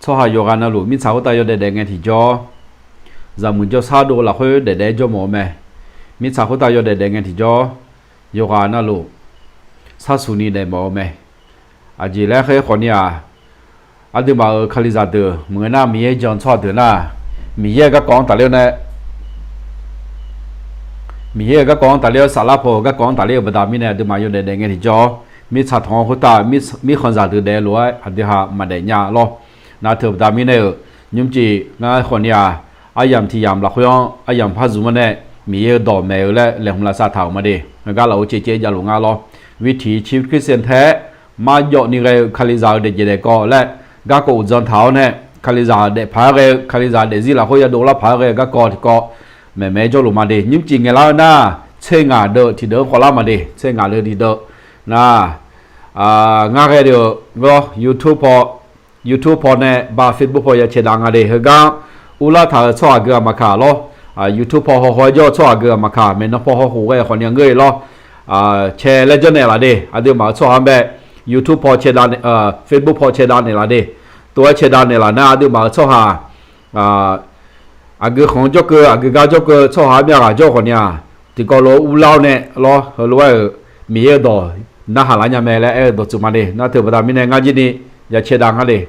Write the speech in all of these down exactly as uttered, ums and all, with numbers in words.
Tsawrhaq yawqghaq navluf mirtsaq khoertav yawdaef daef ngae tiqjawr, zaqmuiq jawrshar dov lafkhoer daefdaef-aer jawr mawf-eu mae. Mirtsaq khoertav yawdaef daef ngae tiqjawr, yawqghaq navluf sharsuq ni daef mawf-eu mae. Aqjeq laer khaer khawf ni-aq, aqduimaf-euq Kalizaq deuq maqngeur nar, Miqyaer jan tsawrhaq deuq nar, Miqyaer-euq garkawv-anr tafler-awr nae, Miqyaer-euq garkawv-anr tafler-awr saflar paw-euq garkawv-anr tafler-eu baqda mirnae aqduimaf yawdaef daef ngae tiqjawr, mirtsaq tanq-anr khoertav mirkhanqzaq deuq daef-eu lof-aer aqdui ha maqdaef nya lawr. Nar teu baqda mirnae-euq nymrcif ngar khawf ni-aq, aryamq tiq yamq lafkhoer-anr aryamq par zmq-anr nae Miqyaer-euq dawq maeq-eu laer laeqhmq lavsav taq-euq ma de. Heugar lafov caevcaev javluf nga lawr. Withir chief Christian taef-aer marjawv ni ghae-eu Kalizaq-euq daefjeq daefkawv laer garkawv uqdzan taq-awr nae, Kalizaq daefpaq-aer ghae-eu, Kalizaq daefzir lafkhoer yadov lar paq-aer ghae-eu garkawv tiqkawv maeqmaeq-aer jawrluf ma de. Nymrcif ngaeqlar-eu nar, tser ngaq deuv tiqdeuv-anr khawvlar ma de. Tser ngaq deuv tiqdeuv nar, ngar ghae-euq lar YouTube paw, YouTube paw nae ba Facebook paw ya caedav nga de. Heugar-anr urlar taq-euq tsawrhaq geuq-aq maqkaq lawr. YouTube paw hawhaw-aer jawr-eu tsawrhaq geuq-aq maqkaq, maeqnan paw hawkhof ghae khawf ni-anr ngeur-e lawr. Cae laer janrnaeq laf de. Aqduimaf-euq tsawrhaq-anr bae YouTube paw, Facebook paw caedav naeqlaf de. Tov-aer caedav naeqlaf nar aqduimaf-euq tsawrhaq aqgeu khanq-anr jawrkeuv, aqgeu gar jawrkeuv tsawrhaq-anr myav ghaq jawr khawf ni-aq, tiqkawv lof-aer urlar-awr nae lawr, heulof-aer-euq Miqyaer-euq dawq narhaq lar nya mae laer aer-eu dawqtsuif ma de. Nar teu baqda mirnae ngar jir ni ya caedav nga de.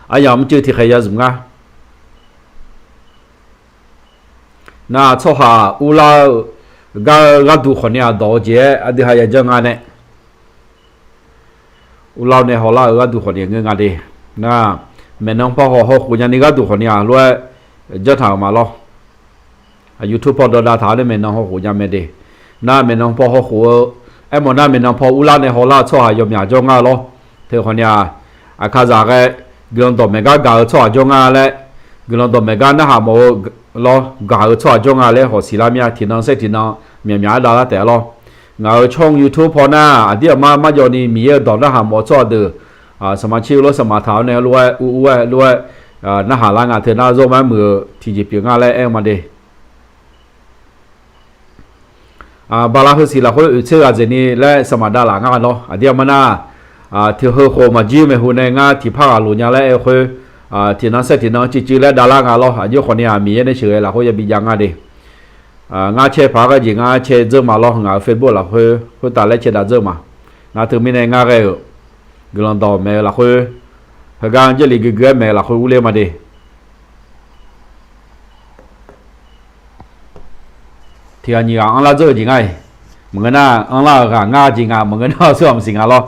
Aryamq mrcuiv tiqkhaeq ya zmq ngar. Nar tsawrhaq urlar-eu gar-eu gharduq khawf ni-aq dawq-eu jeq-aer aqdui ha ya janr nga nae, urlar-awr nae hawlar-eu gharduq khawf ni ngeur nga de. Nar maeqnan paw haw hawkhof nyani gharduq khawf ni-aq lof-aer janr taq-euq ma lawr. YouTube paw dawqdav taq-awr nae maeqnan hawkhof nya mae de. Nar maeqnan paw hawkhof-eu, aermawf nar maeqnan paw urlar nae hawlar-eu tsawrhaq yawmyaq jawr ngar lawr. Teu khawf ni-aq, aqkazaq ghae guiqlanq dawqmaeq gar gaq-eu tsawrhaq jawr nga laer, guiqlanq dawqmaeq gar narhaq mawf-eu lawr gaq-eu tsawrhaq jawr nga laer hawq siqlar mir-a. Tiqnan saer tiqnan myaqmyaq-aer davlar taef-a lawr. Ngaq-euq tsawrmq YouTube paw nar aqdir aqmar marjawv ni Miqyaer-euq dawq narhaq mawf-eu tsawrhaq deuq, saqmaq cir-eu lawr saqmaq taq-awr nae lof-aer ur ur-aer lof-aer narhaq lar nga. Teu nar zawr mar muiq-eu tiqjeq pyeuf nga laer aer-eu ma de. Bala heusiq lafkhoer oeq tser ghaq dzaeqni laer saqmaq davlaf ngar lawr. Aqdir aqmar nar, tiq heu khof maqjir maeqhu nae ngar tiqpar ghaq loq nya laer aer-eu khoer, tiqnan saer tiqnan civciv laer davlar nga lawr. Aqjox khawf ni-aq Miqyaer nae sheuqghae lafkhoer yabi jav nga de. Ngar cae paq-aer gharjeq ngar cae dzeur ma lawr. Ngaq-euq Facebook lafkhoer khoertav laer cae dav dzeur ma. Nar teumirnae ngar ghae-euq guiqlanq dawqmaeq-eu lafkhoer, heugar jarlif guiqguiq-aer maeq-eu lafkhoer urler ma de. Tiq ghaq nyiq ghaq anrlar dzeur-eu jeq ngar-iq, maqngeur nar anrlar-euq ghaq ngar jeq nga, maqngeur nar-eu tsawrhaq maqsiq nga lawr.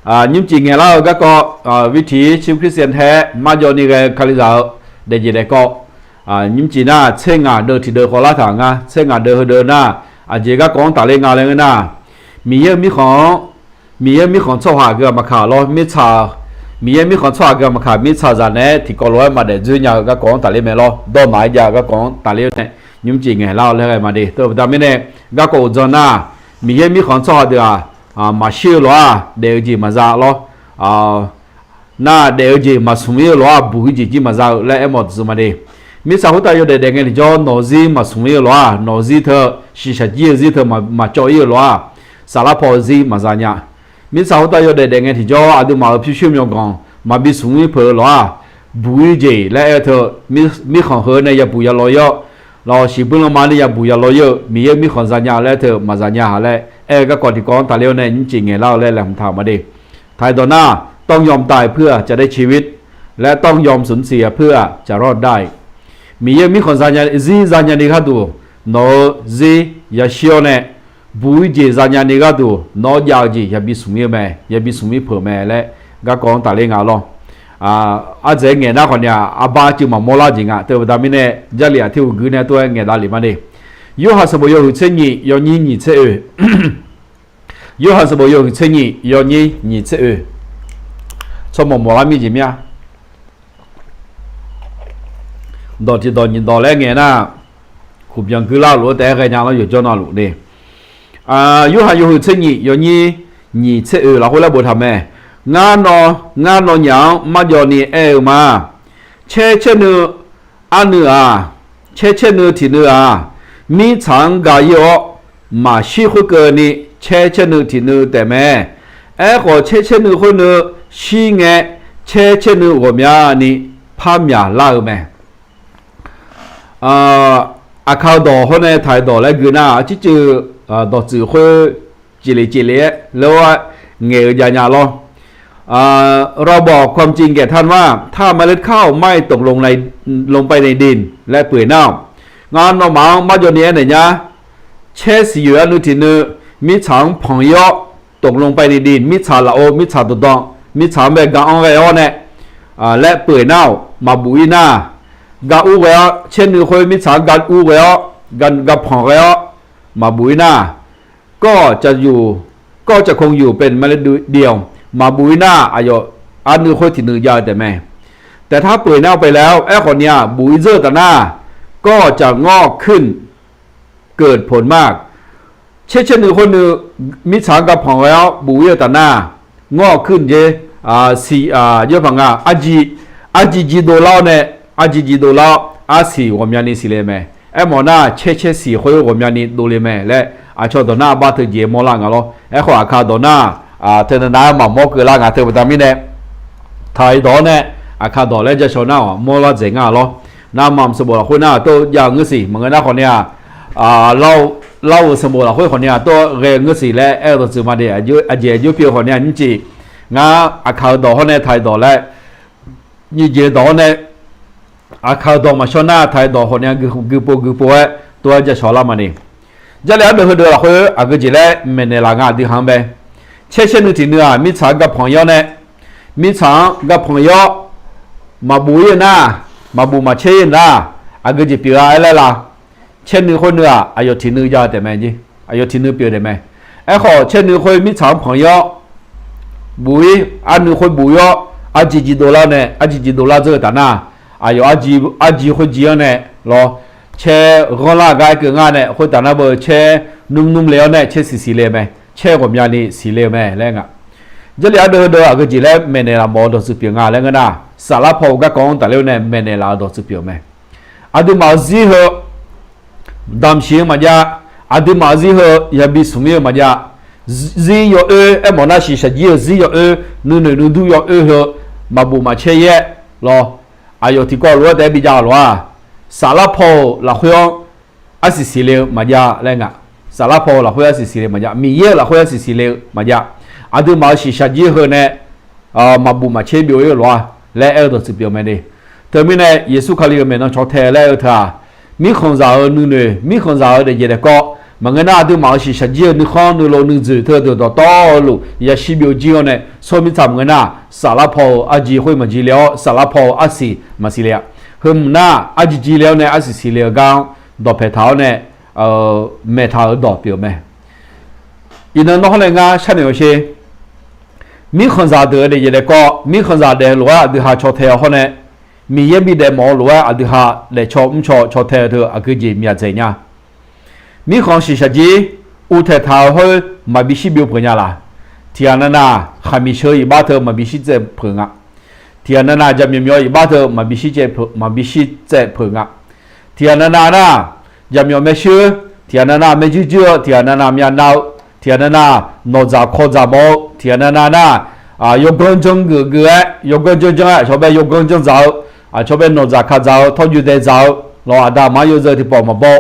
Nymrcif ngaeqlar-eu garkawv, Withir chief Christian taef-aer marjawv ni ghae-eu Kalizaq-eu daefjeq daefkawv, nymrcif nar tser ngaq deuv tiqdeuv khawvlar taq ngar. Tser ngaq deuv heudeuv nar, aqjeq garkawv-anr tafler nga laer ngeur nar, Miqyaer-euq mirkhanq-anr, Miqyaer mirkhanq tsawrhaq geuq-aq maqkaq lawr, mirtsaq, Miqyaer mirkhanq tsawrhaq geuq-aq maqkaq, mirtsaqzaq naeq-aer tiqkawv lof-aer maqdaef dzoer nya-eu garkawv-anr tafler mae lawr. Dawrnaq-aer jav-eu garkawv-anr tafler-awr nae nymrcif ngaeqlar-awr laer ghae ma de. Teu baqda mirnae, garkawv uqdzan nar, Miqyaer mirkhanq tsawrhaq deuq-aq, maqshir-eu lof-aq daef-eu jeq maqza lawr. Nar daef-eu jeq maqsmq ir-eu lof-aq buq-ir jeq jir maqza-eu laer aermawf deuq ma de. Mirtsaq khoertav yawdaef daef ngae tiqjawr nawq-eu zir maqsmq ir-eu lof-aq, nawq-eu zir teu shiqshaq jir-eu zir teu maqcawv ir-eu lof-aq, saflar paw-eu zir maqza nya. Mirtsaq khoertav yawdaef daef ngae tiqjawr aqduimaf-euq pyurshuir myawqganq maqbi smq ir peuq-eu lof-aq, buq-ir jeq laer aer-eu teu, mirkhanq heu nae yabuq yalawr ir-awr, lawq shiqbuir lanma nae yabuq yalawr ir-eu Miqyaer mirkhanq zanya laer teu maqza nya-a laer aer-eu garkawv tiqkawv-anr tafler-awr nae nymrcif ngaeqlar-eu laer laeqhmq taq-euq ma de. ไทย dawq nar, ต้องยอมตายเพื่อจะได้ชีวิต และต้องยอมสูญเสียเพื่อจะรอดได้ Miqyaer mirkhanq zanya, zir zanya ni gharduq nawq-eu zir yashir-awr nae, buq-ir jeq zanya ni gharduq nawr jav-eu jeq yabi smq ir-eu mae, yabi smq ir peuq mae laer garkawv-anr tafler nga lawr. Ardzaeq-aer ngaeq nar khawf ni-aq, arbar cuiv maqmawr lar jeq nga. Teu baqda mirnae, Jarlif aqtir uqguir nae tov-aer ngaeqdav lef ma de. Yorhaq sanqbof yawhuiq tser nyiq yawnyir nyiq tser oe. Yorhaq sanqbof yawhuiq tser nyiq yawnyir nyiq tser oe. Tsawrmawq mawqlar mir jeq mir-a. Dawq tiqdawq nyiq dawq laer ngaeq nar, kuqbyan guirlar-eu lof-aer taef-aer ghaenya lawr yawqjawr navluf de. Yorhaq yawhuiq tser nyiq yawnyir nyiq tser oe lafkhoer laer boftaq mae. Ngar, ngar nawnyaf-anr marjawv ni aer-eu ma. Caer caer nui arnui-aq, caer caer nui tiqnui-aq, mirtsaq-anr ga ir-awr maqshir khoerkeuvni caer caer nui tiqnui taef mae. Aerkhawf caer caer nui khoer nui shir ngae, caer caer nuiv ghawqmyani par myaqlar-eu mae. Aqkaq-eu dawq hawr nae taq-eu dawq laer gui nar, circuiv dawqtsuif khoer ciflef ciflef-aer lar-awr ngaeq-eu jav nya lawr. ระบอบความจริงแก่ท่านว่า ถ้าเมล็ดข้าวไม่ตกลงใน ลงไปในดิน และเปื่อยเน่า Ngar nawmaf-anr marjawv ni aernaeq nya, caer siqyoeq arnuiv tiqnuiv mirtsaq-anr panq-ir-awr, ตกลงไปในดิน mirtsaq lafov, mirtsaq dawqdan, mirtsaq-anr bae ga-anr ghae-awr nae, laer เปื่อยเน่า maqbuf-ir nar, ga ur ghae-awr, caer nuiv khoer mirtsaq-anr ga ur ghae-awr, ga panq ghae-awr, maqbuf-ir nar, ก็จะอยู่ ก็จะคงอยู่เป็นเมล็ดเดียว maqbuf-ir nar, aqyawf arnuiv khoer tiqnuiv jav-eu taef mae. แต่ถ้าเปื่อยเน่าไปแล้ว aerkhawf ni-aq, buf-ir dzeur-eu taf nar, ก็จะงอกขึ้น เกิดผลมาก Caer caer nuiv khoer nuiv mirtsaq-anr ga panq ghae-awr buf-ir-eu taf nar, ngawr-awq kuir jeq, siq, jawrpaq nga, arji, arji ji dovlar-awr nae, arji ji dovlar-awr arsiq ghawqmyani siqle mae. Aermawf nar, caer caer siq khoer ghawqmyani dovle mae laer, aqcawq dawq nar bar teu jeq mawrlar nga lawr. Aerkhawf, aqkaq dawq nar, teunav nav-aer maqmawr keuvlar nga teu baqda mirnae, taq-iq dawq-awr nae, aqkaq dawq laer jashawq nar-awq mawrlar dzaeq nga lawr. Navmaqtser sanqbof lafkhoer nar tov jav-eu ngeur siq maqngeur nar khawf ni-aq, lar-eu sanqbof lafkhoer khawf ni-aq tov ghae-eu ngeur siq laer aer-eu dawqtsuif ma de. Aqjeq aqjox pyeuf-eu khawf ni-aq nymrcif, ngar aqkaq-eu dawq hawr nae taq-iq dawq laer, nyiq jeq dawq-awr nae, aqkaq-eu dawq maqshawr nar taq-iq dawq khawf ni-aq guipov guipov-aer tov-aer jashawq lar ma de. Jarlif ardeuv heudeuq lafkhoer aqgeu jeq laer maeqnaeq laf nga aqdui haq-anr bae. Caer caer nuiv tiq nuiv-aq, mirtsaq-anr ga panq-ir-awr nae, mirtsaq-anr ga panq-ir-awr, maqbuf-ir-eu nar, maqbuf maqcaer-ir-eu nar, aqgeu jeq pyeuf-a aer laer la. Caer nuiv khoer nuiv-aq, aqyawf tiq nuiv jav-eu taef mae jeq, aqyawf tiq nuiv pyeuf-eu taef mae. Aerkhawf, caer nuiv khoer mirtsaq-anr panq-ir-awr, buf-ir, arnuiv khoer buf-ir-awr, arji ji dovlar-awr nae, arji ji dovlar dzeur-eu taf nar, aqyawf arji, arji khoer ji-anr nae, lawr, caer ghanrlar gar aer keuv ngar nae, khoertaf nar beu caer nmr nmr le-awr nae caer siqsiq le-eu mae. Caer ghawqmyani siqle-eu mae laer nga. Jarlif ardeuv heudeuq aqgeu jeq laer maeqnaeq laf mawf-eu dawqtsuif pyeuf nga laer ngeur nar, saflar paw-eu garkawv-anr tafler-awr nae maeqnaeq laf-eu dawqtsuif pyeuf-eu mae. Aqduimaf-euq zir heu damqsiq-eu maqjav. Aqduimaf-euq zir heu yabi smq-ir-eu maqjav. Zir yawoer aermawf nar shiqshaq jir-eu zir yawoer, nuinoeq nuidur yawoer heu, maqbuf maqcaer-ir-aer, lawr, aqyawf tiqkawv lof-aer taef-aer bijav-eu lof-aq, saflar paw-euq lafkhoer-anr arsiq siqle-eu maqjav laer nga. Saflar paw-eu lafkhoer arsiq siqle maqjav, Miqyaer-euq lafkhoer arsiq siqle-eu maqjav. Aqduimaf-euq shiqshaq jir heu nae maqbuf maqcaer byov-ir-eu lof-a laer aer-eu dawqtsuif pyeuf mae de. Teumirnae Yeqsur Kali-euq maeqnan caw tae laer aer-eu teu-aq, mirkhanqzaq-euq nuinoeq, mirkhanqzaq-euq daefjeq daefkawv maqngeur nar, aqduimaf-euq shiqshaq jir-eu nuikhanr nuilov nuidzoeq teu-eu deuq dawqtawvluf yashir byov jir-awr nae, tsawrmirtsaq maqngeur nar, saflar paw-euq arji khoer maqjir le-awr, saflar paw-euq arsiq maqsiq le-a. Heu mq nar, arji jir le-awr nae arsiq siqle-eu gar-anr dawqpaeq taq-awr nae maeqtaq-euq dawq pyeuf-eu mae. Iqnan nawr hawr nae ngar sharnoeq-awq sher. Mirkhanqzaq deuq-euq daefjeq daefkawv, mirkhanqzaq daef lof-aer aqdui ha caw tae-eu hawr nae, Miqyaer bidaef mawf-eu lof-aer aqdui ha daefcaw mrcaw caw tae-eu teu aqgeu jeq myaq dzaeq nya. Mirkhanq shiqshaq jir uvtaeq taq-eu hawr-eu maqbi shir byov peuq nya laq. Tiqghaq navnav khaqmiq sheu-eu iqbax teu maqbi shir tsaev peuq nga. Tiqghaq navnav jaqmyawf myawf-eu iqbax teu maqbi shir tsaev peuq, maqbi shir tsaev peuq nga. Tiqghaq navnav nar, jaqmyawf maershuir, tiqghaq navnav maerjuir juir-eu, tiqghaq navnav myavnav-eu, tiqghaq navnav nawqdzaq kawdzaq mawf-eu, tiqghaq navnav nar, yawganr janr geuf geuf-aer, yawganr janr janr-aer aqcawq bae yawganr janr dzaq-eu, aqcawq bae nawqdzaq kadzaq-eu, tawrjoe dae dzaq-eu, lawq aqda aqma-anr yawzeu tiqpawf maqbaw.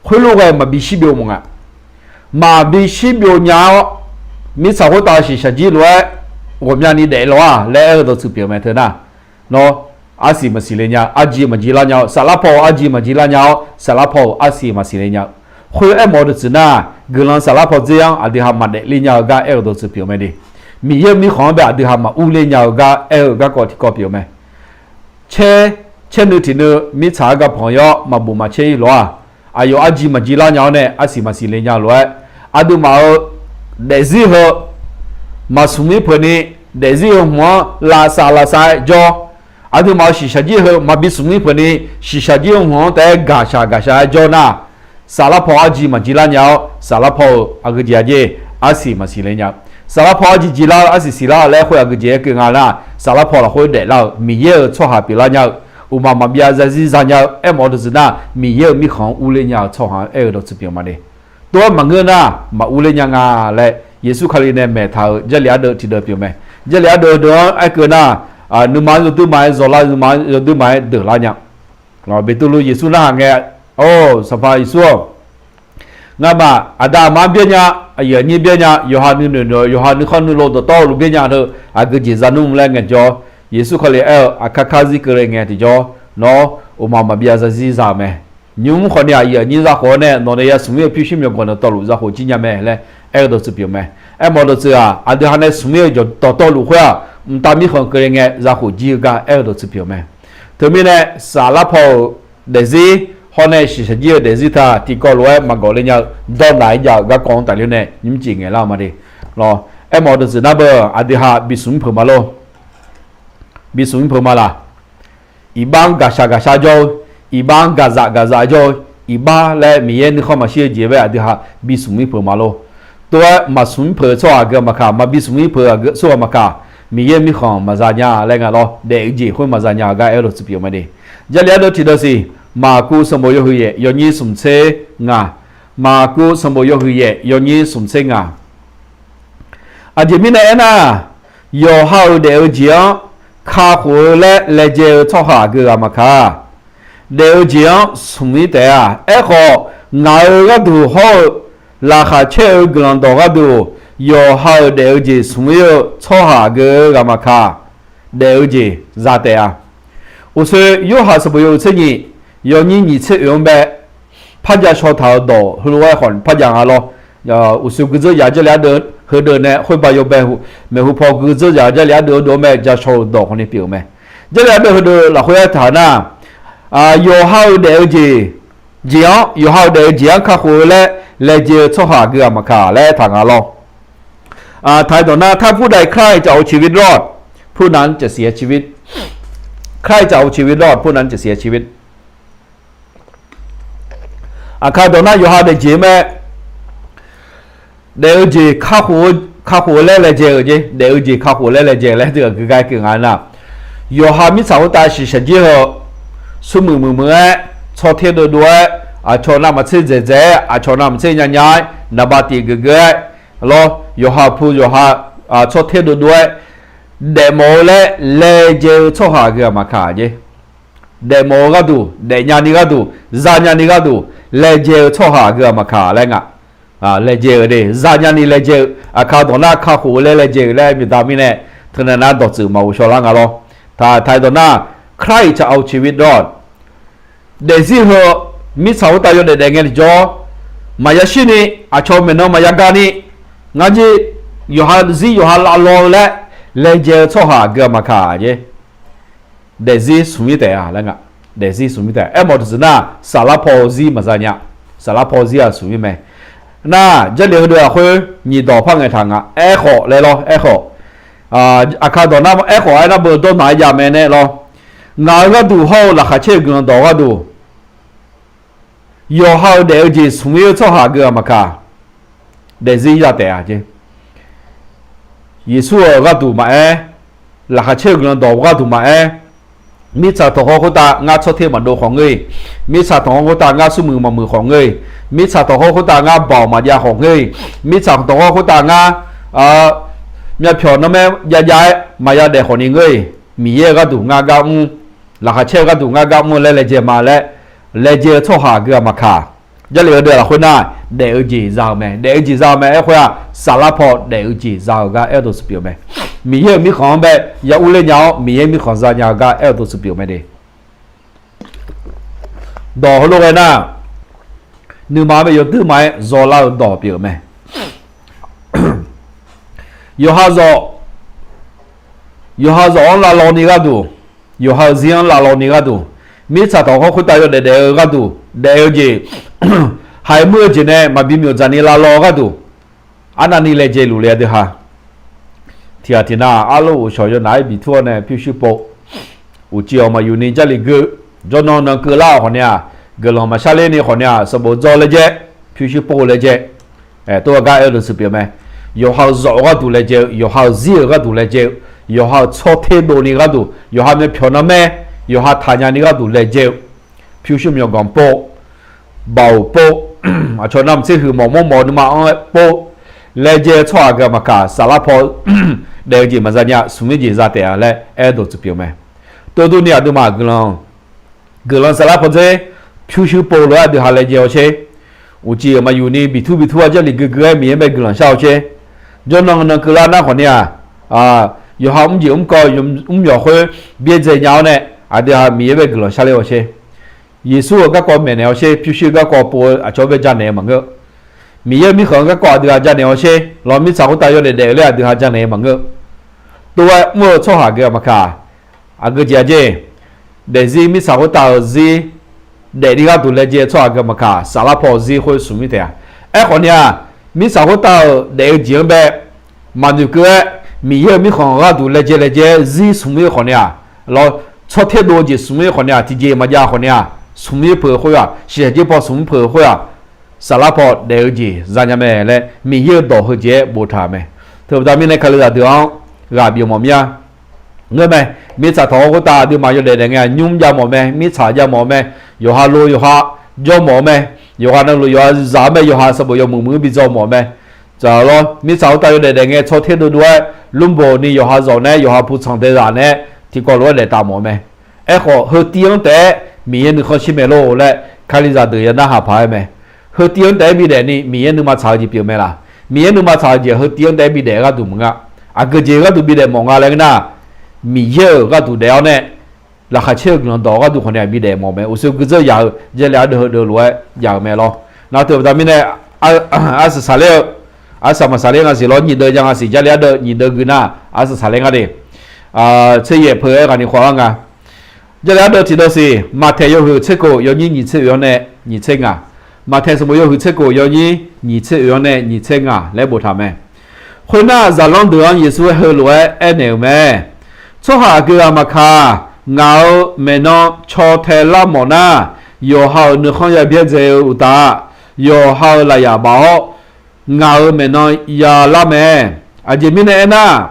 Khoerlof ghae maqbi shir byov mawf nga. Maqbi shir byov nya-awr, mirtsaq khoertav shiqshaq jir lof-aer ghawqmyani daef lof-a laer aer-eu dawqtsuif pyeuf-eu mae teu nar, nawr arsiq maqsiq le nya-eu, arji maqjir lar nya-eu, saflar paw-euq arji maqjir lar nya-awr, saflar paw-euq arsiq maqsiq le nya-eu. Khoer aermawf-eu dawqtsuif nar, guiqlanq saflar paw dzer-anr aqdui ha maqdaef ler nya-eu gar aer-eu dawqtsuif pyeuf-eu mae de. Miqyaer-euq mirkhanq-anr bae aqdui ha maqur ler nya-eu gar aer-eu garkawv tiqkawv pyeuf-eu mae. Caer, caer nuiv tiq nuiv mirtsaq-anr ga panq-ir-awr maqbuf maqcaer-ir lof-a. Aqyawf arji maqjir lar nya-awr nae arsiq maqsiq le nya lof-aer, aqduimaf-euq daefzir heu maqsmq mir peuq ni, daefzir heu hmq-anr lavsav lavsav-aer jawr. Aqduimaf-euq shiqshaq jir heu maqbi smq mir peuq ni, shiqshaq jir heu hmq-anr taef-aer gaqshaq gaqshaq-aer jawr nar, saflar paw arji maqjir lar nya-awr, saflar paw-euq aqgeu jeq aqjeq arsiq maqsiq le nya-eu. Saflar paw arji jir lar-eu arsiq siq lar-eu laer khoer aqgeu jeq aer keuv nga nar, saflar paw lafkhoer daeflar-eu Miqyaer-euq tsawrhaq pyeuflar nya-eu, uqmaq maqbyav zarzir za nya-eu aermawf-eu dawqtsuif nar, Miqyaer-euq mirkhanq-anr urler nya-eu tsawrhaq-anr aer-eu dawqtsuif pyeuf ma de. Tov-aer maqngeur nar, maqur ler nya nga laer Yeqsur Kali nae maeqtaq-euq Jarlif ardeuv tiqdeuv pyeuf mae. Jarlif ardeuv deuq-anr aer keuv nar, nuima-anr yawduir ma-aer, zawqlar nuima-anr yawduir ma-aer deuqlar nya. Beqtuvluv Yeqsur narhaq ngae, Or, Sanqpaq Yeqsur-awq, ngamaf aqda aqma-anr byaer nya, aqyuif aqnyir byaer nya, yawqha nuinoeq noeq, yawqha nuikhanr nuilov dawqtawvluf byaer nya teu, aqgeu jeq za nmr laer ngaejawr, Yeqsur Kali aer-eu, aqkar kar zir keuvle ngae tiqjawr, nawr uqmaq maqbyav zarzir za-euq mae. Nymq-mr khawfni aqyuif aqnyir za khof-awr nae, nawq nae ya smq-ir-eu pyurshuir myawqganq dawqtawvluf za khof jir nya mae laer aer-eu dawqtsuif pyeuf mae. Aermawf dawqtsuif-aq, aqdui ha nae smq-ir-eu dawqtawvluf khoer-aq, mqtav mirkhanq keuvle ngae za khof jir-eu gar aer-eu dawqtsuif pyeuf mae. Teumirnae, saflar paw-euq daefzir hawr nae shiqshaq jir-eu daefzir taq tiqkawv lof-aer maqgawq le nya-eu dawrnaq-aer jav-euq garkawv-anr tafler nae nymrcif ngaeqlar-eu ma de. Lawr, aermawf-eu dawqtsuif nar beu aqdui ha bi smq-ir peuq ma lor. Bi smq-ir peuq ma laq. Iqbax-anr gaqshaq gaqshar jawr-eu, iqbax-anr gaqzaf gaqzaf jawr-eu, iqbax laer Miqyaer nuikhanr maqshir-eu jeq bae aqdui ha bi smq-ir peuq ma lor. Tov-aer maqsmq-ir peuq-eu tsawrhaq aqgeu maqkaq, maqbi smq-ir peuq-eu tsawrhaq maqkaq, Miqyaer-eu mirkhanq maqza nya laer nga lawr. Daef-eu jeq khoer maqza nya-eu gar aer-eu dawqtsuif pyeuf ma de. Jarlif ardeuv tiqdeuv siq, Maqkuv sanqbof yawhuiq yaef yawnyir smq tser ngaq. Maqkuv sanqbof yawhuiq yaef yawnyir smq tser ngaq. Aqjeq mirnae aernar, yawqha-euq daef-eu jeq-anr kakhof-eu laer laejae-eu tsawrhaq aqgeu ghaq maqkaq, daef-eu jeq-anr smq-ir taef-a. Aerkhawf, ngaq-euq gharduq hawr-eu laqkhaq caer-eu guiqlanq dawq gharduq, yawqha-euq daef-eu jeq smq-ir-eu tsawrhaq aqgeu ghaq maqkaq, daef-eu jeq za taef-a. Uqshoe Yorhaq sanqbof yawhuiq tser nyiq, yawnyir nyiq tser oeq-anr bae, parjav shaw taq-euq dawq heulof-aer khawf parjav nga lawr. Uqshoe guirzeur yaq Jarlif ardeuv heudeuv nae khoerbav yawbae maeqhu paw guirzeur yaq Jarlif ardeuv heudeuv-anr bae ja shaw-euq dawq khawfni pyeuf-euq mae. Jarlif ardeuv heudeuv lafkhoer aertaq-euq nar, yawqha-euq daef-eu jeq, jeq-anr, yawqha-euq daef-eu jeq-anr kakhof-eu laer laejae-eu tsawrhaq aqgeu ghaq maqkaq laer aertaq nga lawr. Taq-eu dawq nar ถ้าผู้ใดใคร่จะเอาชีวิตรอด ผู้นั้นจะเสียชีวิต ใครจะเอาชีวิตรอด ผู้นั้นจะเสียชีวิต Aqkar dawq nar yawqha daefjeq mae. Daef-eu jeq kakhof-eu laer laejae-euq jeq, daef-eu jeq kakhof laer laejae-eu laer teu aqgeu gar keuv nga nar, yawqha mirtsaq khoertav shiqshaq jir heu, smrmuiq muiq muiq-aer, tsawrter dovdov-aer, aqcawq navmaqtser dzaeqdzaeq-aer, aqcawq navmaqtser nyanya-aer, naqba tif geufgeuf-aer, lawr, yawqha pu yawqha tsawrter dovdov-aer, daefmawf-eu laer laejae-eu tsawrhaq aqgeu ghaq maqkaq jeq. Daefmawf-eu gharduq, daefnya ni gharduq, zanya ni gharduq, laejae-eu tsawrhaq aqgeu ghaq maqkaq laer nga. Laejae-euq de, zanya ni laejae-eu, aqkar dawq nar kakhof-eu laer laejae-euq laer miqda mirnae, teunav nar dawqtsuif maqghof shaw lar nga lawr. Taq, taq-eu dawq nar, ใคร่จะเอาชีวิตรอด daefzir heu, mirtsaq khoertav yawdaef daef ngae tiqjawr, maqya shir ni, aqcawq maeqnan maqya ga ni, ngar jir yawqha zir yawqha lavlaw-eu laer laejae-eu tsawrhaq aqgeu ghaq maqkaq jeq. Daefzir smq-ir taef-a laer nga. Daefzir smq-ir taef. Aermawf dawqtsuif nar, saflar paw zir maqza nya. Saflar paw zir-aq smq-ir mae. Nar, Jarlif heudeuv lafkhoer nyiq dawq par ngaeqtaq nga. Aerkhawf laer lawr, aerkhawf. Aqkar dawq nar aerkhawf-aer nar beu dawrnaq-aer jav mae nae lawr. Ngaq-euq gharduq hawr-eu laqkhaq caer-eu guiqlanq dawq gharduq, yawqha-euq daef-eu jeq smq-ir-eu tsawrhaq aqgeu ghaq maqkaq, daefzir za taef-a jeq. Yeqsur-euq gharduq maqaer, laqkhaq caer-eu guiqlanq dawq gharduq maqaer, mirtsaq tanqkhawr khoertav ngar tsawrter maqdov khawf ngeur-iq, mirtsaq tanqkhawr khoertav ngar smrmuiq maqmuiq khawf ngeur-iq, mirtsaq tanqkhawr khoertav ngar baoq maqjav khawf ngeur-iq, mirtsaq tanqkhawr khoertav ngar myavpyawq narmaer javjav-aer maqya daef khawf ni ngeur-iq, Miqyaer-euq gharduq ngar gar mr, laqkhaq caer-eu gharduq ngar gar mr-eu laer laejae ma laer, laejae-eu tsawrhaq aqgeu ghaq maqkaq, Jarlif heudeuv lafkhoer nar, daef-eu jeq za-eu mae. Daef-eu jeq za-eu mae. Aerkhoer-aq, saflar paw daef-eu jeq za-eu gar aer-eu dawqtsuif pyeuf-eu mae. Miqyaer-euq mirkhanq-anr bae ya urler nya-awr, Miqyaer mirkhanq za nya-eu gar aer-eu dawqtsuif pyeuf-eu mae de. Dawq heulof ghae nar, nuima-anr bae yawduir ma-aer zawlar-eu dawq pyeuf-eu mae. Yawqha zawq, yawqha zawq-anr lavlaw ni gharduq, yawqha-euq zir-anr lavlaw ni gharduq, mirtsaq tanqkhawr khoertav yawdaef daef-eu gharduq daef-eu jeq, haiq muir-eu jeq nae maqbi myawf dzaq ni lavlaw-eu gharduq, arnavni laejae luf le-a deuq ha. Tiqghaq tiqnav arlof uqshawq yawnaf-aer bitur-awr nae pyurshuir pov, uqcif-awq maqyuf ni Jarlif geu, jawrnan nan keuvlar-euq khawfni-aq, guiqlanq maqshar ler ni khawfni-aq, sanqbof dzaw laejae, pyurshuir pov laejae, tov-aer gar aer-eu dawqtsuif pyeuf mae. Yawqha-euq zawq-eu gharduq laejae-eu, yawqha-euq zir-euq gharduq laejae-eu, yawqha-euq tsawrter dov ni gharduq, yawqha myavpyawq narmaer, yawqha taqnya ni gharduq laejae-eu, pyurshuir myawqganq pov, baoq pov, aqcawq navmaqtser huiqmawf mawrmawf-eu nuima-anr pov, laejae-eu tsawrhaq aqgeu maqkaq, saflar paw daef-eu jeq maqza nya, smq-ir jeq za taef-a laer aer-eu dawq tsuif pyeuf mae. Tov durni aqduimaf guiqlanq, guiqlanq saflar pawdzer pyurshuir pov lof-aer aqdui ha laejae-awr sher. Uqcif-euq maqyuf ni bitur bitur-aer Jarlif guiqgui-aer Miqyaer bae guiqlanq shar-awr sher. Jawrnan nan keuvlar nar khawfni-aq, yawqha mrjeq mrkawv mrmyawq khoer byaerdzae nya-awr nae, aqdui ha Miqyaer bae guiqlanq shar ler-awr sher. Yeqsur-euq garkawv maeqnaeq-awr sher, pyurshuir garkawv pov-eu aqcawq-anr bae janaeq-eu maqngeur. Miqyaer-euq mirkhanq-eu garkawv aqdui ha janaeq-awr sher, lawr mirtsaq khoertav yawdaef daef-eu laer aqdui ha janaeq-eu maqngeur. Tov-aer mr-eu tsawrhaq aqgeu aqmaqkaq, aqgeu jeq-a jer, daefzir mirtsaq khoertav-euq zir daefni gharduq laejae-eu tsawrhaq aqgeu aqmaqkaq, saflar paw zir khoer smq-ir taef-a. Aerkhawfni-aq, mirtsaq khoertav-euq daef-eu jeq-anr bae maqnoeq keuv-aer, Miqyaer-euq mirkhanq gharduq laejae laejae-aer zir smq-ir-eu khawfni-aq, lawr, tsawrtaer dov-eu jeq smq-ir khawfni-aq, tiqjeq maqjav khawfni-aq, smq-ir peuq-eu khoer-aq, shiqshaq jir paw smq-ir peuq-eu khoer-aq, saflar paw daef-eu jeq zanya mae laer Miqyaer-euq dawq heujeq-aer boftaq-euq mae. Teubaqda mirnae kalizaq deuq-anr ghaq bif mawf mir-a. Ngeur mae, mirtsaq tawq-awr khoertav aqduimaf yawdaef daef ngae-aq, nymr jav mawf mae, mirtsaq jav mawf-eu mae, yawqha lo yawqha jawr mawf-eu mae, yawqha navluf yawqha zaq-eu mae, yawqha sanqbof yawmuiq muiq-anr bi dzaw mawf-eu mae. Tsaq lawr, mirtsaq khoertav yawdaef daef ngae tsawrtaer dovdov-aer, lmrboq ni yawqha zawq nae, yawqha puq tsanq dae zaq nae, tiqkawv lof-aer daef taf mawf-eu mae. Aerkhawf, heu tiv-anr taef-aer Miqyaer nuikhanr shir mae lor laer kalizaq deuq ya narhaq paq-aer mae. Heu tiv-anr taef-aer bidaef ni Miqyaer nuima tsaq-eu jeq pyeuf mae laq? Miqyaer nuima tsaq-eu jeq heu tiv-anr taef-aer bidaef gharduq maqngeur. Aqgeu jeq gharduq bidaef mawf nga laer ngeur nar, Miqyaer-euq gharduq daef-awr nae, laqkhaq caer-eu guiqlanq dawq gharduq khawfni-aq bidaef mawf mae. Uqshoe guirzeur yaq-eu Jarlif ardeuv heudeuv lof-aer yaq-euq mae lawr. Nar teubaqda mirnae, arsaq saqler-eu, arsaq maqsaqler nga siq lawr, nyiq deuv ja nga siq, Jarlif ardeuv nyiq deuv gui nar, arsaq saqler nga de. Tser yaef peu-aer ghaq ni khawf-ar nga. Jarlif ardeuv tiqdeuv siq, Maqtaeq yawhuiq tser kof yawnyir nyiq tser oeq-anr nae nyiq tser ngaq. Maqtaeq sanqbof yawhuiq tser kof yawnyir nyiq tser oeq-anr nae nyiq tser ngaq laer boftaq mae. Khoernar, zaqlanr deuq-anr Yeqsur-aer heulof-aer aernaeq-euq mae. Tsawrhaq aqgeu aqmaqkaq, ngaq-euq maeqnan caw tae lar mawf nar, yawqha-euq nuikhanr ya byaerdzae-eu uqtaf, yawqha-euq lafyaf baf-awr, ngaq-euq maeqnan ya lar mae. Aqjeq mirnae aernar,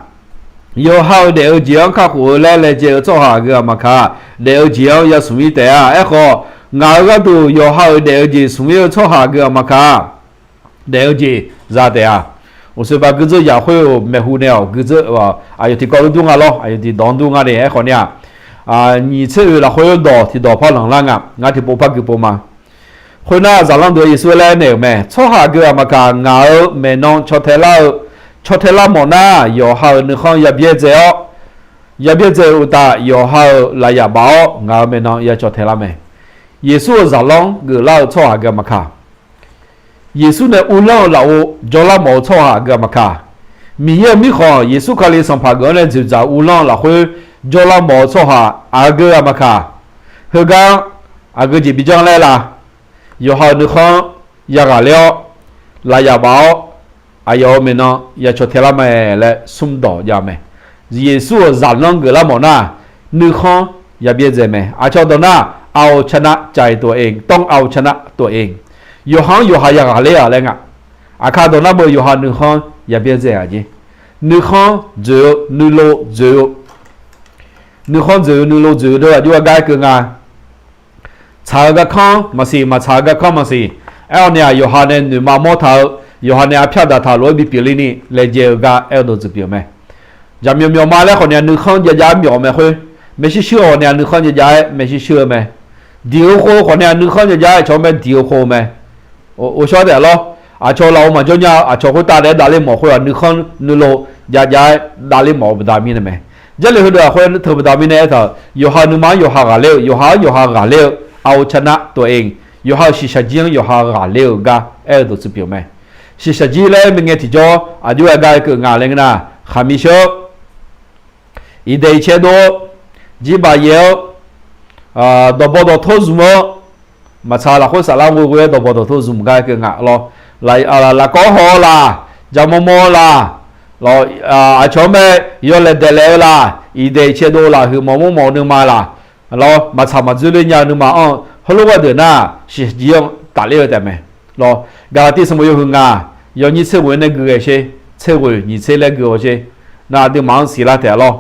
yawqha-euq daef-eu jeq-anr kakhof-eu laer laejae-eu tsawrhaq aqgeu aqmaqkaq, daef-eu jeq-anr ya smq-ir taef-a. Aerkhawf, ngaq-euq gharduq yawqha-euq daef-eu jeq smq-ir-eu tsawrhaq aqgeu aqmaqkaq, daef-eu jeq za taef-a. Uqshoe ba guirzeur yaq khoer-euq maeqhu nae-awq, guirzeur aqyawf tiqkawv lof dur nga lawr, aqyawf tiqdawq-anr dur nga de. Aerkhawfni-aq, nyiq tser oeq lafkhoer dawq tiqdawq par lanqlar nga, ngar tiqpov par gui pov ma. Khoernar, zaqlanr deuq-anr Yeqsur laer aernaeq-euq mae. Tsawrhaq aqgeu aqmaqkaq, ngaq-euq maeqnan caw tae lar-eu, caw tae lar mawf nar, yawqha-euq nuikhanr ya byaerdzae-awr, ya byaerdzae-eu uqtaf, yawqha-euq lafyaf baf-awr, ngaq-euq maeqnan ya caw tae lar mae. Yeqsur-euq zaqlanr geuflar-eu tsawrhaq aqgeu aqmaqkaq, Yeqsur nae uvlanr-eu lafov jawrlar mawf-eu tsawrhaq aqgeu aqmaqkaq, Miqyaer-euq mirkhanq Yeqsur Kali sanqpaq geuf-anr nae dzoeqdzaq uvlanr-eu lafkhoer jawrlar mawf-eu tsawrhaq aqgeu aqmaqkaq, heugar aqgeu jeq bi janr laer la? Yawqha-euq nuikhanr ya ghaqler-awr, lafyaf baf-awr, aqyawf-euq maeqnan ya caw tae lar mae laer smr dawq jav mae. Yeqsur-euq zaqlanr geuflar mawf nar, nuikhanr ya byaerdzae mae. Aqcawq dawq nar, เอาชนะใจตัวเอง ต้องเอาชนะตัวเอง. Yawqha-anr yawqha ya ghaqler-aq laer nga. Aqkar dawq nar beu yawqha nuikhanr ya byaerdzae-aq jeq. Nuikhanr dzoeq-eu nuilov dzoeq-eu, nuikhanr dzoeq-eu nuilov dzoeq-eu deuq aqjox-aer gar aer keuv nga. Tsaq-eu garkanr maqsiq, maqtsaq-eu garkanr maqsiq. Aer-awr nae-aq, yawqha nae noeqma mawr taq-eu, yawqha nae arpyar daqtaq lof-aer bipyeuf ler ni laejae-eu gar aer-eu dawq tsuif pyeuf mae. Jaqmyawf myawf ma laer khawf nae-aq, nuikhanr jav jav-aer myawf mae khoer, maershuir shuir-awq nae-aq, nuikhanr jav jav-aer maershuir shuir-eu mae. Diq-eu khov khawf nae-aq, nuikhanr jav jav-aer aqcawq-anr bae diq-eu khov-eu mae. Ghovshaw taef lawr. Aqcawq lafov maqjawr nya-eu, aqcawq khoertav daef-aer davler mawf khoer-aq, nuikhanr nuilov jav jav-aer davler mawf-eu baqda mirnae mae. Jarlif heudeuq-aq khoer teu baqda mirnae aertaq-euq, yawqha-euq nuima-anr yawqha ghaqler-eu, yawqha-anr yawqha ghaqler-eu, เอาชนะตัวเอง, yawqha-euq shiqshaq jir-anr yawqha ghaqler-eu gar aer-eu dawq tsuif pyeuf mae. Shiqshaq jir laer mae ngae tiqjawr aqjox-aer gar aer keuv nga laer ngeur nar, khaqmiq sheur-eu, iqdaeq iqcae dov-eu, jirbaq yaef-eu, dawqbaw dawqtor zmq-eu, maqtsaq lafkhoer saflar ghoe ghoe-aer dawqbaw dawqtor zmq gar aer keuv nga lawr. Lafkawv haw-eu laq, jaqmawr mawr-eu laq, aqcawq-anr bae yawlaeq daeqlaef-eu laq, iqdaeq iqcae dov-eu laq, huiqmawf mawrmawf-eu nuima laq, lawr, maqtsaq maqdzoer ler nya-eu nuima-anr heulof gharduq nar, shiqshaq jir-anr tafler-eu taef mae. Lawr, Gaqlaqtiv sanqbof yawhuiq ngaq, yawnyir tser ghoeq nae gui ghae sher, tser ghoeq nyiq tser laer gui-awr sher, nar aqduimaf-anr siqlar taef-a lawr.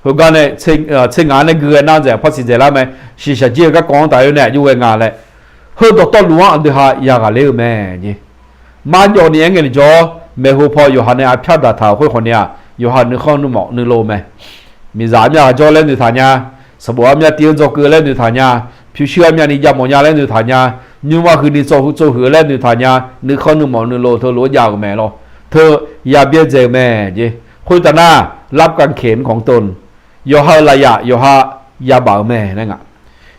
Heugar nae tser ngaq-anr nae gui ghae nar dzaeq par siq dzaeqlar mae. Shiqshaq jir-eu garkawv-anr taf-eu nae aqjox ghae nga laer, heu dawqtawvluf-anr aqdui ha ya ghaqler-eu mae. Marjawv ni aer ngae ni jawr-awr, maeqhu paw yawqha nae arpyar daqtaq-euq khoer khawf ni-aq, Yawqha nuikhanr nuimawf nuilov mae. Miqzaq armyav ghaq jawr laer noeqtaq nya, sanqbof armyav tiv-anr dzawgeuf laer noeqtaq nya, pyurshuir armyavni jav mawf nya laer noeqtaq nya, nymrma huini tsawrhuiq tsawrhuiq-eu laer noeqtaq nya, nuikhanr nuimawf nuilov teulof-aer jav-euq mae lawr. Teu yabyaerdzae-euq mae jeq. Khoertav nar, รับการเข็นของตน yawqha-euq lafyaf yawqha yabaf-euq mae laer nga.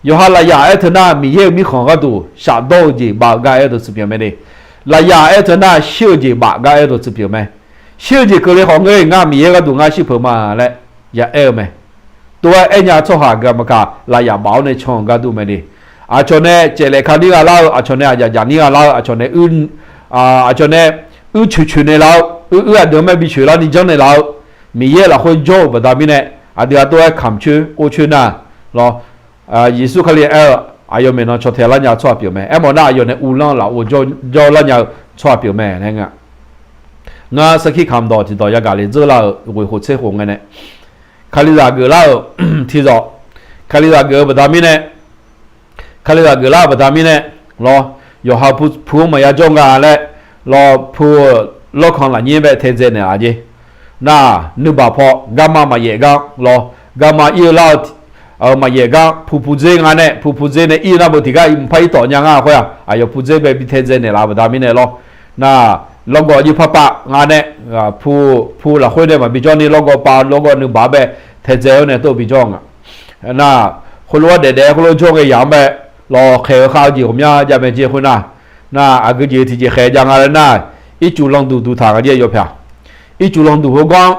Yawqha lafyaf aer teu nar, Miqyaer-euq mirkhanq gharduq shafdawr-eu jeq baf-eu gar aer dawq tsuif pyeuf mae de. Lafyaf aer teu nar, shir-eu jeq baf gar aer dawq tsuif pyeuf mae. Shir-eu jeq keuvle khawf ngeur-iq ngar Miqyaer gharduq ngar shir peuq ma laer ya aer-eu mae. Tov-aer aer nya tsawrhaq aqgeu maqkaq lafyaf baf-awr nae can-eu gar dur mae de. Aqcawq nae caeflaef ka nir gha lar-eu, aqcawq nae aqyaf jaf nir gha lar-eu, aqcawq nae, aqcawq nae uir coeq coeq naeqlaf-eu, uir uir aqdui-anr mae bi coeq larni janrnaeq laf-eu, Miqyaer lafkhoer jawr-euq baqda mirnae, aqdui-aq tov-aer kamq coer or coer nar lawr. Yeqsur Kali aer-eu, aqyawf maeqnan caw tae lar nya-eu tsawrhaq pyeuf mae. Aermawf nar aqyawf nae uvlanr lafov jawr lar nya-eu tsawrhaq pyeuf mae laer nga. Ngar sarkir kamq dawq tiqdawq yagaq le dzeur lar-euq ghoeq khof tser khof ngae nae, Kalizaq geuflar-euq tiqzawq, Kalizaq geuf-eu baqda mirnae, Kalizaq geuflar-euq baqda mirnae lawr, yawqha pu-anr maqya jawr nga laer lawr, pu-euq lawrkanq lafnyir bae taedzae naeqlaf jeq. Nar, nuibaq paw garma maqyaef gar lawr, garma ir-eu lar-eu maqyaef gar pu pudzer nga nae, pu pudzer nae ir-eu nar beu tiqgar mqpar ir tawf nya ngar khoer-aq, aqyawf pudzer bae bi taedzae naeqlaf-eu baqda mirnae lawr. Nar, lawrgawv jir parpav nga nae, pu, pu lafkhoer nae maqbi jawrni lawrgawv pav lawrgawv nuibaq bae taedzae-awr nae tov bijawr nga. Nar, khoerlof-aer daefdaef khoerlof jawr ngae yaq-anr bae lawr khaeq-eu khav-eu jeq ghawqmya jav mae jeq khoer nar, nar aqgeu jeq tiqjeq khaeq jav nga laer nar, ircuf landuq duq taq nga jeq yawpyaq. Ircuf landuq heugar-anr,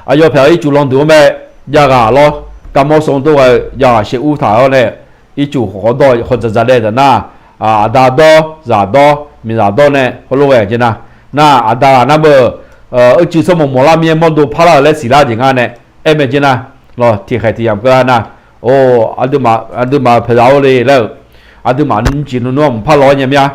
aqyawf pyaq-eu ircuf landuq-anr bae jav ghaq lawr, garmawr sov tov ghae-eu jav ghaq shaeq ur taq-awr nae, ircuf khawf khawf dawr khawf dzaqdzaq daev taq nar, aqda dawr zaq dawr miqzaq dawr nae heulof ghae jeq nar, nar aqda ghaq nar beu, uicuiv tsawrmawq mawqlar mir-aer mawrdo parlar-euq laer siqlar jeq ngar nae aer mae jeq nar, lawr tiqkhaeq tiqyamq keuvlar nar, or, aqduimaf paeqzaq-or le laer-euq, aqduimaf nymrcif nmr-anr mqpar lawr-awr nya mya.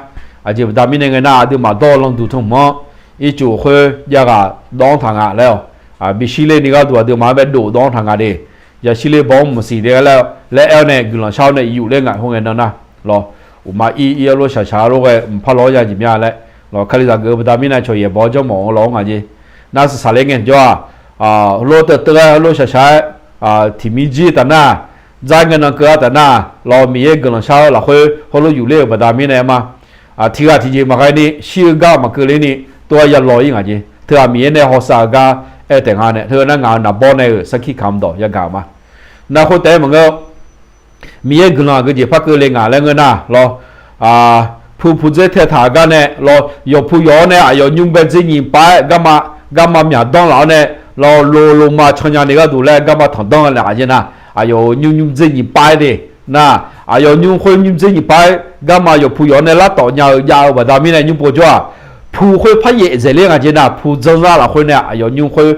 Aqjeq baqda mirnae ngae nar, aqduimaf dawr-eu landuq tmq-anr ircuf khoer jav ghaq dawv-anr taq nga laer-awq, bishir ler ni gharduq aqduimaf-anr bae dov dawv-anr taq nga de. Yashir ler baw-anr maqsiq de laer, laer aer-awr nae guiqlanq shar-awr nae yuf ler ngaq khoer ngae nan nar, lawr, uqma ir ir-awr lof shaqshaq-awr lof ghae mqpar lawr-awr ya jeq mya laer, lawr, Kalizaq geuf-eu baqda mirnae cawq yaeq baw-awr janrmawf-eu lawr-awr nga jeq. Nar saqsaq ler ngae jawr-aq, lof teuv teuv-aer lof shaqshaq-aer, tiqmir jir taf nar, dzar ngae nan keuv-a taf nar, lawr, Miqyaer guiqlanq shar-awr lafkhoer heulof yuf ler-euq baqda mirnae ma. Tiqghaq tiqjeq maqghae ni shir-eu gar maqkeuv ler ni tov-aer ya law ir ngaq jeq. Teu-aq Miqyaer nae hawsav-eu gar aer-eu taef nga nae, teu nar ngaq-euq naqbawr nae-euq sarkir kamq dawq yagaq ma. Nar khoer taef-aer maqngeur, Miqyaer guiqlanq aqgeu jeq par keuvle ngaq laer ngeur nar, lawr, pu pudzer tae taq-eu gar nae, lawr, yawqpu yawq-awr nae aqyawf nymr bae dzer nyiq pav-aer, garma myaq danr laf-awr nae, lawr, lo loma can nya ni gharduq laer garma tanqdanr naeq aqjeq nar, aqyawf-euq nymr nymr dzer nyiq pav-aer de. Nar, aqyawf nymr khoer nymr dzer nyiq pav-aer garma yawqpu yawq-awr nae lartawf nya-eu jav-eu baqda mirnae nymr pov jawr-aq, pu khoer par yaef dzaeq ler ngaq jeq nar, pu dzanr zar lafkhoer nae aqyawf nymr khoer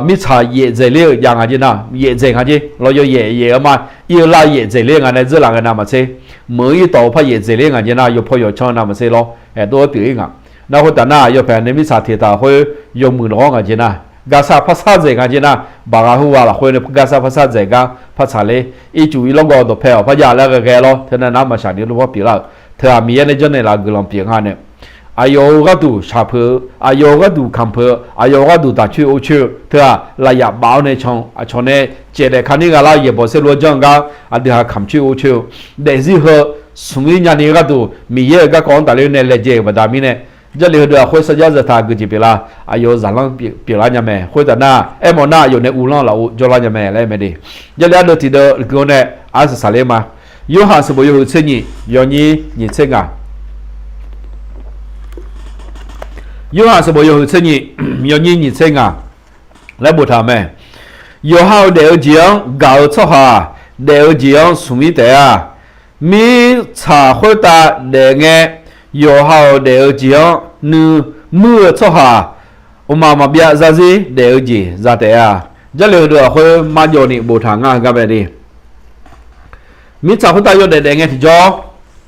mirtsaq yaef dzaeq ler-euq jav ngaq jeq nar, yaef dzaeq ngaq jeq lawr, yawyaef yaef-eu ma, ir-eu lar yaef dzaeq ler nga nae dzeur laf ngae navmaqtser, meuq-eu ir tawf-eu par yaef dzaeq ler ngaq jeq nar, yawpaw yawqcan navmaqtser lawr, aer dov-aer pyeuf ir ngaq. Nar khoertav nar, yawpaeq nae mirtsaq teq taq khoer yawmuiq lawr ngaq jeq nar, garsar par sar dzaeq ngaq jeq nar, baqgha heughaq lafkhoer nae garsar par sar dzaeq gar par tsaq ler, ircuf irlawrgawv dawqpae-awq par jav laer ghae ghae lawr, teu nar narmaqshaq ni lor par pyeuflar-euq, teu-aq Miqyaer nae janrnaeq laf-eu guiqlanq pyeuf nga nae, aqyawf-euq gharduq shaqpeuq-eu, aqyawf-euq gharduq kamq peuq-eu, aqyawf-euq gharduq taqcoer or coer-eu, teu-aq lafyaf baf-awr nae can-eu, aqcawq nae caevdaef ka nir gha lar-eu yaeqbawq saerlu-awr janr-eu gar, aqdui ha kamq coer or coer-eu, daefzir heu smq-ir nyani gharduq Miqyaer-euq garkawv-anr tafler nae laejae-euq baqda mirnae, Jarlif heudeuq-aq khoer sarjar zataq geujeq pyeuflar, aqyawf-euq zaqlanr pyeuflar nya mae. Khoertav nar, aermawf nar aqyawf nae uvlanr lafov jawrlar nya mae laer aer mae de. Jarlif ardeuv tiqdeuv gui-awr nae arsaq saqler ma. Yorhaq sanqbof yawhuiq tser nyiq yawnyir nyiq tser ngaq. Yorhaq sanqbof yawhuiq tser nyiq yawnyir nyiq tser ngaq laer boftaq-euq mae. Yawqha-euq daef-eu jeq-anr gaq-eu tsawrhaq, daef-eu jeq-anr smq-ir taef-a. Mirtsaq khoertav daef ngae, yawqha-euq daef-eu jeq-anr nuimuir-eu tsawrhaq, mqmaq maqbyav zarzir daef-eu jeq za taef-a. Jarlif heudeuq-aq khoer marjawv ni boftaq ngar-eu gar mae de. Mirtsaq khoertav yawdaef daef ngae tiqjawr,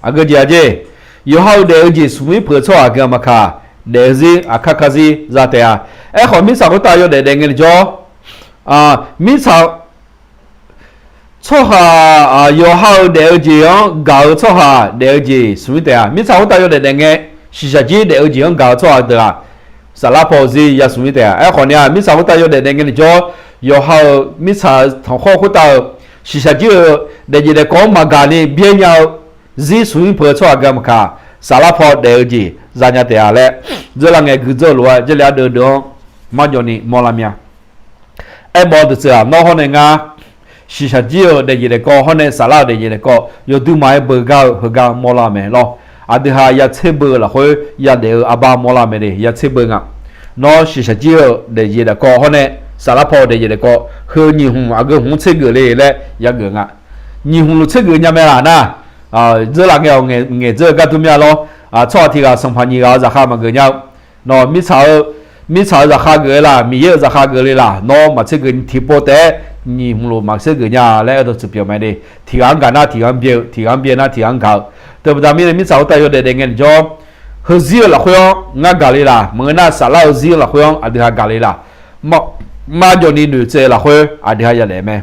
aqgeu jeq-a jer, yawqha-euq daef-eu jeq smq-ir peuq-eu tsawrhaq aqgeu maqkaq, daef-eu zir aqkar karzir za taef-a. Aerkhawf mirtsaq khoertav yawdaef daef ngae tiqjawr, mirtsaq tsawrhaq, yawqha-euq daef-eu jeq-anr gaq-eu tsawrhaq daef-eu jeq smq-ir taef-a. Mirtsaq khoertav yawdaef daef ngae, shiqshaq jir daef-eu jeq-anr gaq-eu tsawrhaq deuq-aq, saflar paw-eu zir ya smq-ir taef-a. Aerkhawf ni-aq, mirtsaq khoertav yawdaef daef ngae tiqjawr, yawqha-euq mirtsaq tanqkhawr khoertav-euq shiqshaq jir-euq daefjeq daefkawv-anr maqgaq ni byaer nya-eu zir smq-ir peuq-eu tsawrhaq gui-a maqkaq, saflar paw daef-eu jeq zanya taef-a laer, dzeurlav ngae guidzeur-eu lof-aer Jarlif ardeuv deuq-anr marjawv ni mawrlar mir-a. Aermawf-eu deuq tsuif-aq, nawr hawr nae ngar shiqshaq jir-euq daefjeq daefkawv hawr nae saflar-euq daefjeq daefkawv yawduimaf-aer beugar-eu heugar mawrlar-eu mae lawr. Aqdui ha ya tser beu-eu lafkhoer yadaef-eu arbar mawrlar-eu mae de, ya tser beu nga. Nawr shiqshaq jir-euq daefjeq daefkawv hawr nae saflar paw-eu daefjeq daefkawv heu nyiq hmq aqgeu hmq-anr tser geuf le laer yageuf nga. Nyiq hmq luf tser geuf nya mae laq nar, dzeurlav ngae-awq, ngaeqdzeur-eu gar dur mir-a lawr. Tsawrhaq tiq ghaq sanqpaq nyiq ghaq-euq zaqkhav maqgeuf nya-eu, nawq mirtsaq-eu, mirtsaq-euq zaqkhav geuf-eu laq, Miqyaer-euq zaqkhav geuf le laq, nawr maq tser geuf tiqpov taef-aer nyiq hmq luf maq tser geuf nya laer aerdawq tsuif pyeuf mae de. Tiq ghaq-anr gaq nar tiq ghaq-anr byae-eu, tiq ghaq-anr byae nar tiq ghaq-anr gaq-eu. Teubaqda mirnae mirtsaq khoertav yawdaef daef ngae tiqjawr, heuzir-eu lafkhoer-anr ngar gaq le laq, maqngeur nar saflar-eu zir-eu lafkhoer-anr aqdui ha gaq le laq, marjawv ni noeqtsaev-eu lafkhoer aqdui ha yadaef mae.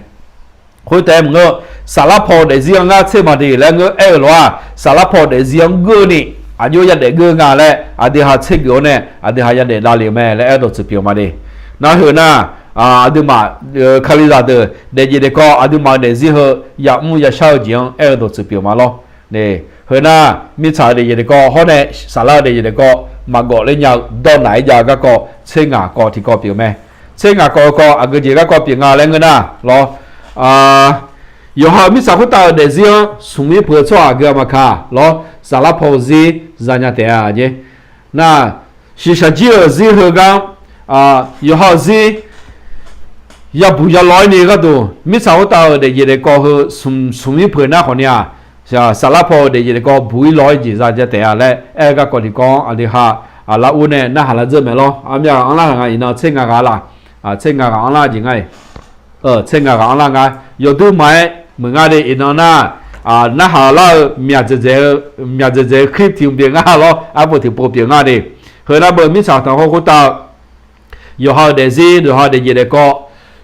Khoertaef-aer maqngeur, saflar paw-eu daefzir-anr ngar tser maqdeq laer ngeur aer-eu lof-aq, saflar paw-eu daefzir-anr geur ni aqjox yadaef geur nga laer aqdui ha tser geuf-awr nae aqdui ha yadaef davle-euq mae laer aerdawq tsuif pyeuf ma de. Nar heu nar, aqduimaf kalizaq deuq daefjeq daefkawv aqduimaf-euq daefzir heu yamr yashar-eu jeq-anr aer-eu dawq tsuif pyeuf ma lawr. Heu nar, mirtsaq-euq daefjeq daefkawv hawr nae saflar-eu daefjeq daefkawv maqgawf ler nya-eu dawrnaq-aer jav-eu garkawv tser ngaq kawv tiqkawv pyeuf mae. Tser ngaq kawv-eu kawv aqgeu jeq garkawv pyeuf nga laer ngeur nar lawr. Yawqha-euq mirtsaq khoertav-euq daefzir-anr smq-ir peuq-eu tsawrhaq gui-a maqkaq lawr, saflar paw-eu zir zanya taef-a jeq. Nar, shiqshaq jir-euq zir heugar-anr, yawqha-euq zir yabuq yalaw-aer ni gharduq mirtsaq khoertav-euq daefjeq daefkawv heu smq-ir peuq nar khawf ni-aq, saflar paw-eu daefjeq daefkawv buq-ir law-aer jeq zanya taef-a laer aer-eu garkawv tiqkawv-anr aqdui ha lar ur nae narhaq lar dzeur mae lawr. Armyav ghaq anrlar ghaq nga iqnan tser ngaq ghaq laq, tser ngaq ghaq anrlar jeq nga-iq. Tser ngaq ghaq anrlar nga, yawduimaf-aer meuq nga de iqnan nar, narhaq lar-eu myaq dzaeqdzaeq-eu, myaq dzaeqdzaeq-eu clip tiq mq pyeuf nga lawr, arpov tiqpov pyeuf nga de. Heu nar beu mirtsaq tanqkhawr khoertav-eu yawqha-euq daefzir, yawqha-euq daefjeq daefkawv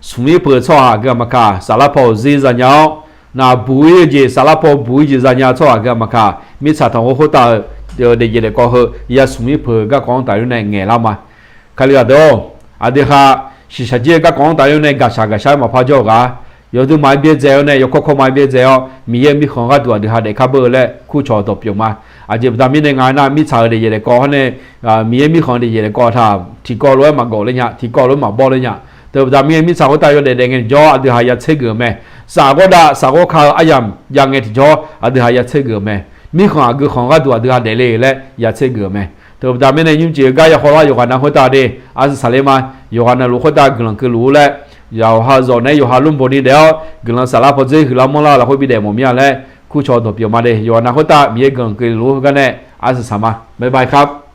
smq-ir peuq-eu tsawrhaq gui-a maqkaq, saflar paw-euq zir zanya-awr, naq buq-ir-eu jeq, saflar paw buq-ir jeq zanya-eu tsawrhaq gui-a maqkaq, mirtsaq tanqkhawr khoertav-eu daefjeq daefkawv heu ya smq-ir peuq-eu garkawv-anr tafler nae ngaeqlar ma. Kalizaq deuq-or, aqdui ha shiqshaq jir-eu garkawv-anr tafler nae gaqshaq gaqshaq-aer maqpar jawr-eu ghaq, yawduimaf-aer byaerdzae-awr nae yawkawr kawrma-aer byaerdzae-awr Miqyaer-euq mirkhanq gharduq aqdui ha daefkar beu-eu laer kurcawq dawq pyeuf ma. Aqjeq baqda mirnae nga nar mirtsaq-euq daefjeq daefkawv hawr nae Miqyaer mirkhanq daefjeq daefkawv taq tiqkawv lof-aer maqgawf ler nya, tiqkawv lof-aer maqbawr ler nya. Teubaqda mirnae mirtsaq khoertav yawdaef daef ngae jawr aqdui ha ya tser geuf-eu mae. Saf ghawr dav saf ghawr ka-eu aryamq jav ngae tiqjawr aqdui ha ya tser geuf-eu mae. Mirkhanq aqgeu khanq gharduq aqdui ha daefle laer ya tser geuf-eu mae. Teubaqda mirnae nymrcif-eu gar ya hawlar yawqghaq nav khoertav de, arsiq saqler ma. Yawqghaq navluf khoertav guiqlanq keuvluf-ur laer, yawqha zawq naeq-aer yawqha lmrboq ni daef-awr guiqlanq saflar paw dzer huiqlar manrlar lafkhoer bidaef mawf mir-a laer kurcawq dawq pyeuf ma de. Yawqghaq nav khoertav Miqyaer guiqlanq keuvluf-ur heugar nae arsiq saq ma. Bye bye ครับ.